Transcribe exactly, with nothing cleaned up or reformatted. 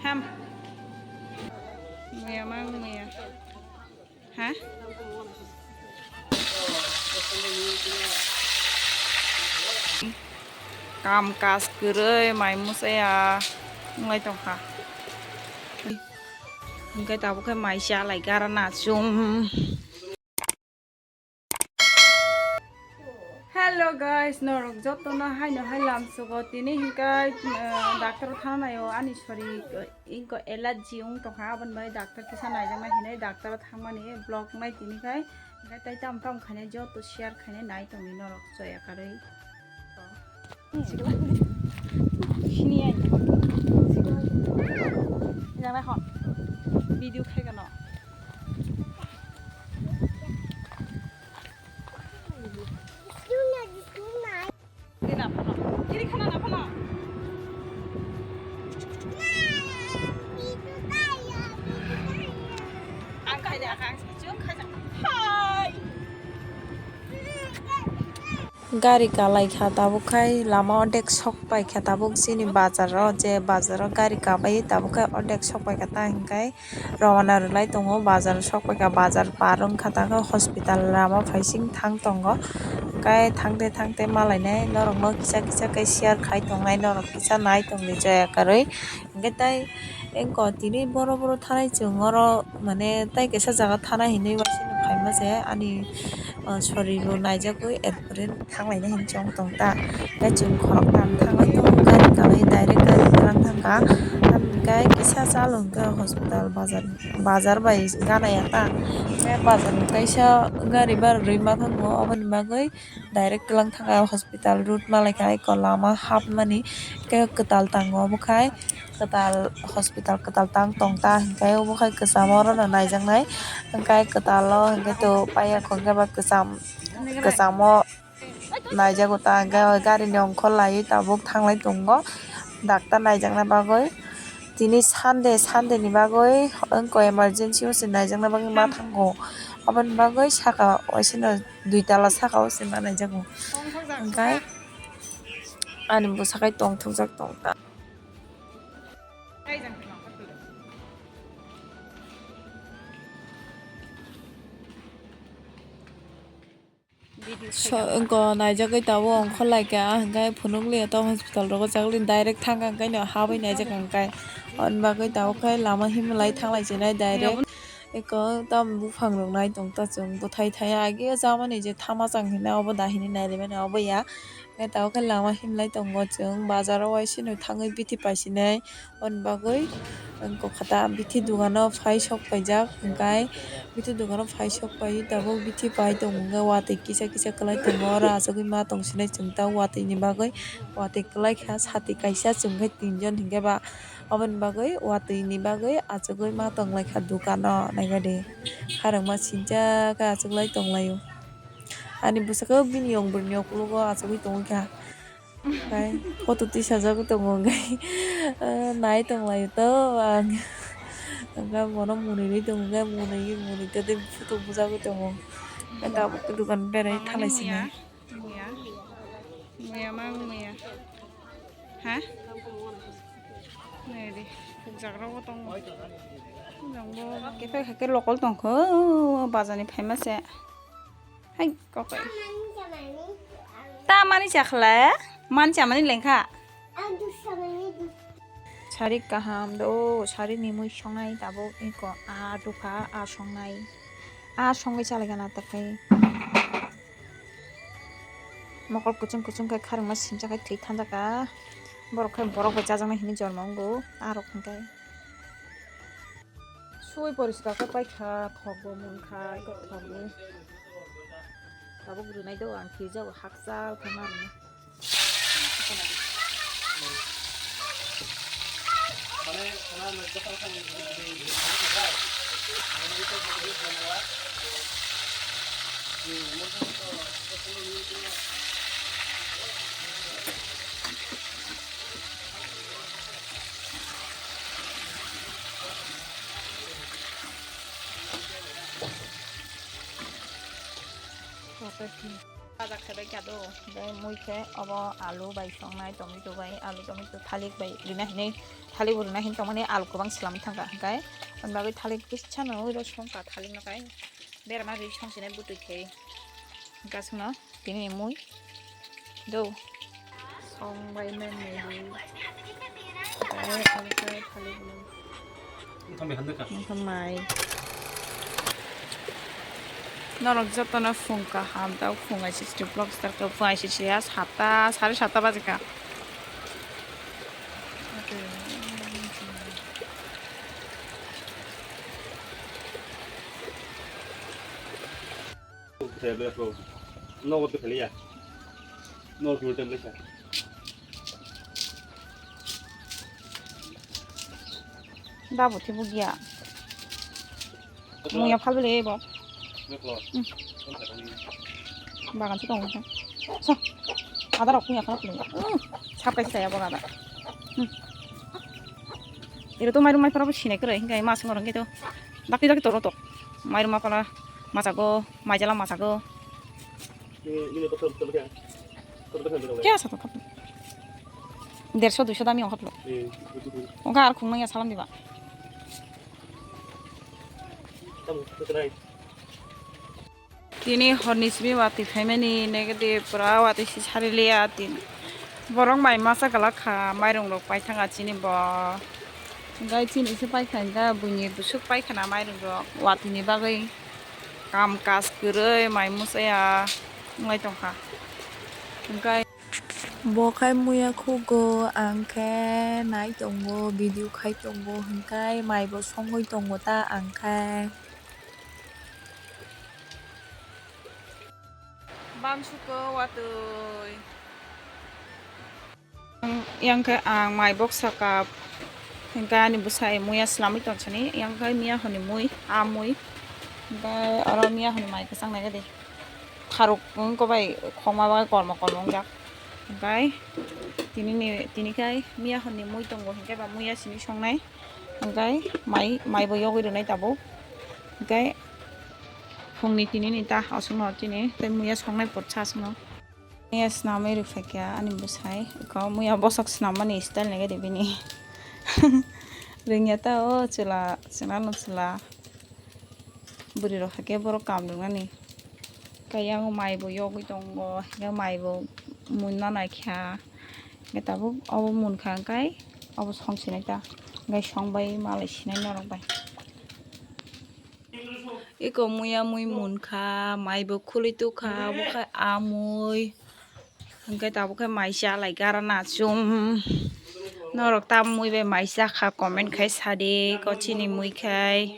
Ham. Muya mang muya. Ha? Kam kaj kwrwi mai mwsaya wnglai tongkha. Hwnkhe tabuk khe mai cha lai gara na chum. Hello guys, norok jotono haino hai lamsogo. Tini hinkhe, eh, doctor o thangnaio ani sori, eh, inko allergy wng tongkha, aboni bagwi doctor kisa naijaknai hinwi doctor o thangmani vlog nai tini khai. Hinkhe tai tamo tamo khainai joto share khainai nai tongdi norok choya karwi. Sini ai. Jang nai hon. Video khai gano. Ang khai de, ang chung khai de. Hai. Gari kalai kha tabuk khai lama odek sok pai kha tabuk chini bazar o je bazar o gari kabai tabuk khai odek sok pai kha ta hinkhe. Rowana rwlai tongo, bazar o sok pai kha, bazar par wngkha, ta khe hospital lama phaising thang tongo, hwnkhe thangte thangte malainai norokno kisa kisa khe share khai tongnai, norok kisa nai tongdi choya karwi. Hwnkhe tai engko tini boro boro thanai chwng oro, mane, tai kaisa jaga thanai hinwi uaisukhe phaima se ani, o, sori bo naijagwi, er pore thanglai nai hinwi chong tong ta. Tei chwng khoroknwi thangwi tongo, gari kalwi direct gari kwlang thangkha. Tamoni khe kisa chalo hwnkhe hospital bazar, bazar bai gana ya ta. Tei bazar ni kaisa gari bara rwi ma thango, oboni bagwi direct kwlang thangkha hospital route ma lai kha eko lama hapmani tei kwtal tango obo khai. Kwtal hospital kwtal tang tong ta hinkhe obo khai kwcham orono naijaknai hinkhe kwtal o hinkhe to paiya kho hinkhe ba kwcham kwchamo naijago ta hinkhe o gari ni ongkhor laiwi tabuk thanglai tongo doctor naijakna bagwi tini Sunday Sunday ni bagwi wngkha emergency o se naijakna bagwi ma thango oboni bagwi saka waisano dui tala saka o se ma naijago hinkhe ani bwsakhe tongthokjak tong ta. So, wngkha naijagwi tabuk ongkhor lai kha, ah, hwnkhe phunukliya to hospital rogo chakli direct thangkha, hwnkhe no habwi naijak hwnkhe. Aboni bagwi tabuk khe lama himlai thanglai chinai direct. Eko tam buphang rok nai tong ta chwng bwthai thai age o jamani je thama chang hinwi obo da hinwi nai rimani obo ya. Hwnkhe tabuk khe lama himlai tongo chwng bazar o waisano thangwi bithi paisinai. Aboni bagwi ang kok kha ta bithi dogano phai sok paijak hwnkhe bithi dogano phai sok paiwi tabuk bithi pai tongo hwnkhe watwi kisa kisa kwlai tongo oro achugwi ma tongsinai chwng ta watwi ni bagwi watwi kwlai kha sati kaisa chwng khe tinjon hwnkhe ba aboni bagwi watwi ni bagwi achugwi ma tonglai kha dogano naikha de kharangma sincha khe achuklai tonglaio ani bwswk bini yong bwrwini ukologo achugwi tongwi kha. Hai, photo tisajagwi tongo hwnkhe, ah, nai tonglaio to ang. Hwnkhe bono mwnwi tongo hwnkhe mwnwi, mwnwi tei photo bujagwi tongo. Hwnkhe tabuk dukan berai thalai sini. Muya, muya, muya mang muya. Ha? Nai di, pukjak rokbo tongo. Jangbo kefai kha khe lokol tongkho, bazar ni phaima se. Hai, kokoi. Tamani chakhle? Man chamani lengkha? Sari kaham do, sari ni mui songnai tabuk iko a dukha a songnai. A songwi chalaikha na takhai. Mokol kuchung kuchung khe kharangma sincha khai thwi thanjakha. Borok khai borok bai chajaknai hinwi jorma wngo. Arok hwnkhe. Sui poriskar khe paikha, thokbo munkha, eko thokbo. Tabuk rwnai do ang, thwijago hakchal khe ma rwnai. Baja khaibai kha do, hwnkhe mui khe obo alu bai songnai, tomato bai, alu, tomato, thalik bai rina hinwi, thalik bo rina hinwi tongmani alu kwbang swlamwi thangkha, hwnkhe ani bagwi thalik kisa no ui rw songkha, thalik no kai berama ri songsinai bwtwi khe hwnkhe aswkno. Tini mui do song bai men ni do. Dai ang kai khali bulu. Wngkha mai. Norok jotono phung kaham tao phung aisisi vlog start kha phung aisisi ya sata sare sata baje kha. Nogo twi khailiya. Nogo twi tei mlai kha. Dabo thibo giya. Muya phalbele bo. Meklo. Hmm. Bagan se tongo. Sa. Ada rok muya khalak le. Hmm. Sap kaisa saya bo gada. Hmm. Iro to mairum mai parabo sinai kwrwi hinkai masung orang gitu. Dakti dakti toro to. Mairum ma pala masago, maijala masago. Kya sa to? Derso duiso dami ongkha plo. Ongkha ar khung nangya salam diba. Tini horni simi wati phaimani negative pura wati si sari liya tin. Borok mai masa galak kha mairung rok paithanga chini bo. Gai chini se paikha ga buini busuk paikhana mairung rok wati ni bagwi. Kam kaj kwrwi mai mwsaya wnglai tongkha. Hwnkhe bo khai muya khugo, ang khe nai tongo, video khai tongo, hwnkhe mai bo songwi tongo ta ang khe. Bamsuko watwi. Yang khe ang mai boksa kap, hingke ani bwsai muya slamwi tonsani, yang khe miya hwnwi mui, a mui, hingke oro miya hwnwi mai kwchang nai de, tharuk wngkha bai khokma bai kormo kormo wngjak, hingke tini ni, tini khe miya hwnwi mui tongo, hingke ba muya simi songnai, hingke mai, mai bo yogwi rwnai tabuk, hingke phungni tini ni ta aswkno tini tei muya songnai putsa aswkno. Muya swnamwi rwkha khe ani bwsai, eko muya bosok swnammani style nai khe de bini. Rwngya ta o chwla, chwla no chwla. Bwrwi rok hakhe borok kam rwnani. Khe yang mai bo yogwi tongo, hingke mai bo munna naikha. Hingke tabuk obo munkha hingke obo song sinai ta. Hingke song bai malai sinai norok bai. Eko muya mui munkha, mai bo khulwi tukha, obo khe a mui. Hingke tabuk khe mai chalai gara nachum. Norok ta mui bai mai chakha comment khai sadi, ko chini mui khai.